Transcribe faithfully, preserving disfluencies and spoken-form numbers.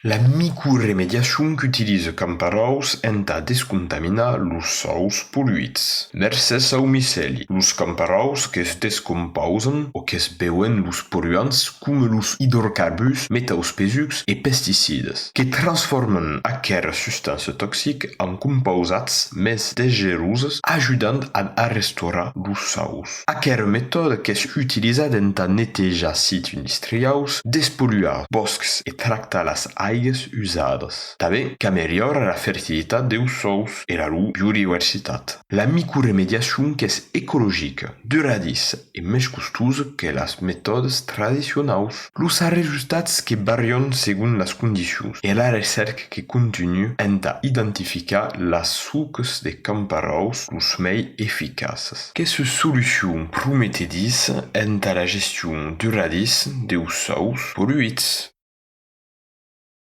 La micoremediacion qu'utiliza camparòus entà descontaminar los sòus polluits. Mercés au micèli, los camparòus que's descompausan o que's beuen los polluants coma los idrocarburs, metaus pesucs e pesticidas, que transforman aquera substància toxica en compausats mès dangeroses, ajudant ad arrestorar los sòus. Aquera metòda qu'es utilizada entà netejar sits industriaus, despolluar bòscs e tractar las aigas usadas. Tanben qu'ameliora la fertilitat deus sòus e la lor biodiversitat. La micoremediacion qu'es ecologica, duradissa e mès costosa que las metòdas tradicionaus. Los arresultats que varian segon las condicions e la recèrca que contunha entà identificar las socas de camparòus los mei eficaces. Questa solucion prometedissa entà la gestion duradissa deus sòus polluits.